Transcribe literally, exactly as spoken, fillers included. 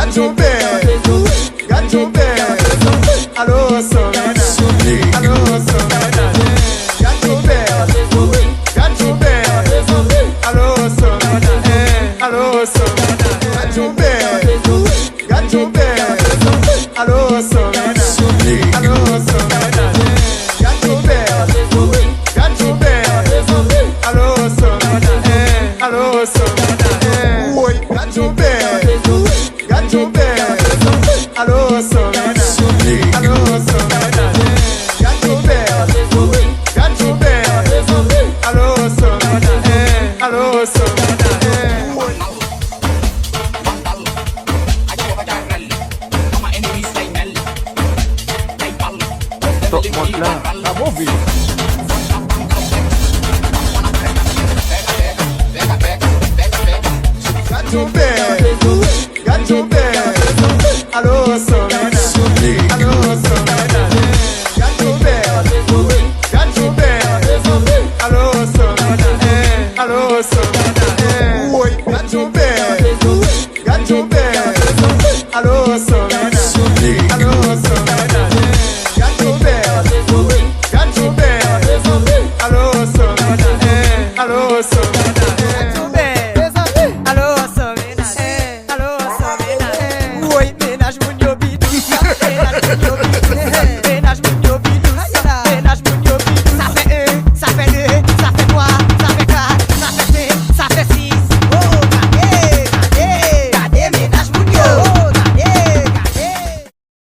Gad yon bèl, gad yon bèl. Alo, sòmèna, alo, sòmèna. Gad yon bèl, gad yon bèl. Alo, sòmèna, alo, sòmèna. Gad yon bèl, gad yon bèl. Alo, sòmèna, alo, sòmèna. Gad yon bèl, gad yon bèl. Alo, sòmèna, alo, sòmèna. Woy, gad yon bèl. Gad yon bèl. Alo, sòmèna, alo, sòmèna. Gad yon bèl, gad yon bèl. Alo, sòmèna, alo, sòmèna. Top mòd la. Sa bon, vi. Gad yon bèl, gad yon bèl. Alo, sòmèna, alo, sòmèna. Gad yon bèl, gad yon bèl. Alo, sòmèna, alo, sòmèna. Woy, gad yon bèl. Gad yon bèl. Alo, sòmèna, alo, sòmèna. Gad yon bèl, gad yon bèl. Alo, sòmèna, alo, sòmèna.